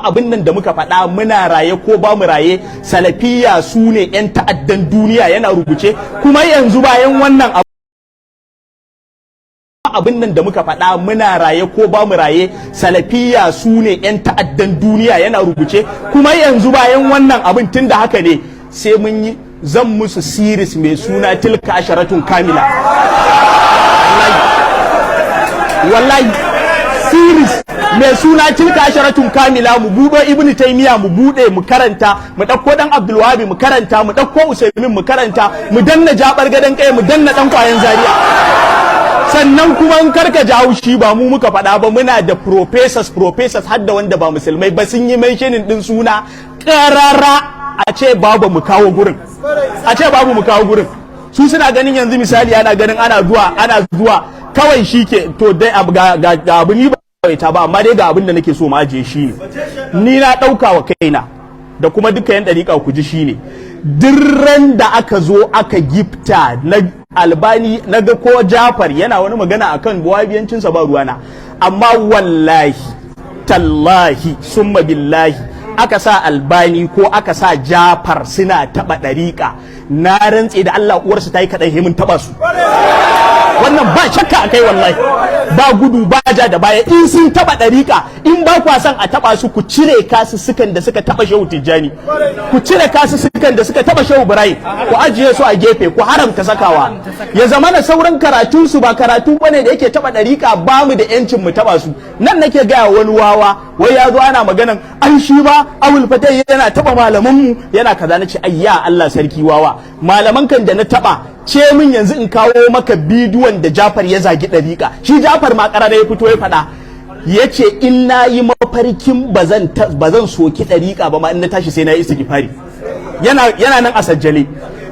Abin nan da muka faɗa, muna raye ko ba mu raye, Salafiya su ne 'yan ta'addan duniya, yana rubuce. Kuma yanzu bayan wannan abin nan da muka faɗa, muna raye ko ba mu raye, Salafiya su ne 'yan ta'addan duniya, yana rubuce. Kuma yanzu bayan wannan abin, tun da haka ne, sai mun yi, zan musu series mai suna "Tilka Asharatun Kamila". Wallahi, wallahi, series mai suna "Tilka Asharatun Kamila". Mu buɗe Ibnu Taymiya, mu buɗe mu karanta, mu ɗauko dan Abdul Wahabi mu karanta, mu ɗauko Usaimin mu karanta, mu danna Jabar Gadan Kai, mu danna dan Kwayan Zaria. Sannan kuma in karka ji haushi, ba mu muka faɗa ba, muna da professors, professors har da wanda ba musulmai ba, sun yi mentioning din suna ƙarara. A ce babu mu kawo gurin, a ce babu mu kawo gurin. Su suna ganin yanzu misali ana ganin ana zuwa kawai shi ke. To dai abu ga abu, ni ba ta ba, amma dai ga abin da nake so mu ajiye shi ne, ni na ɗauka wa kaina da kuma duka yan ɗariƙa, ku ji, shi ne ran da aka zo aka gifta na Albani, na ga ko Jafar yana wani magana akan wahabiyancinsa, ba ruwana. Amma wallahi tallahi summa billahi, aka sa Albani ko aka sa Jafar suna taɓa ɗariƙa, na rantse da Allah uwarsu ta yi kaɗan himin taɓa su. Wannan ba shakka akai, wallahi ba gudu ba ja da baya. In sun taɓa ɗariƙa, in ba kwa son a taɓa su, ku cire kasussukan da suka taɓa Shehu Tijjani, ku cire kasussukan da suka taɓa Shehu Ibrahim, ku ajiye su a gefe, ku haramta sakawa. Ya zama na sauran karatun su ba karatu bane da yake taɓa ɗariƙa, ba mu da yancin mu taɓa su. Nan nake gaya wani wawa, wai ya zo ana maganan an shi ba Abul Fatai yana taɓa malaman mu, yana kaza. Na ce, ayya Allah sarki wawa, malaman kan da na taɓa, ce min yanzu in kawo maka bidiyon da Jafar ya zagi ɗariƙa. Shi Jafar ma ƙarara ya fito ya faɗa, ya ce in na yi mafarkin ba zan soki ɗariƙa ba ma, in na tashi sai na yi istighfari. Yana nan a sajjale.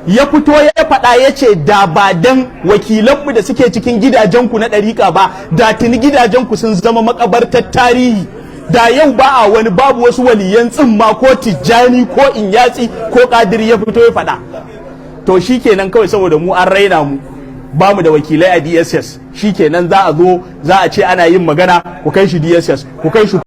Ya fito ya faɗa, ya ce da ba dan wakilanmu da suke cikin gidajenku na ɗariƙa ba, da tuni gidajenku sun zama makabartar tarihi, da yau ba a wani, babu wasu waliyan tsimma ko Tijjani ko Inyasi ko Kadiri. Ya fito ya faɗa. To shikenan, kawai saboda mu an raina mu, ba mu da wakilai a DSS, shikenan za a zo za a ce ana yin magana, ku kai shi DSS, ku kai shi.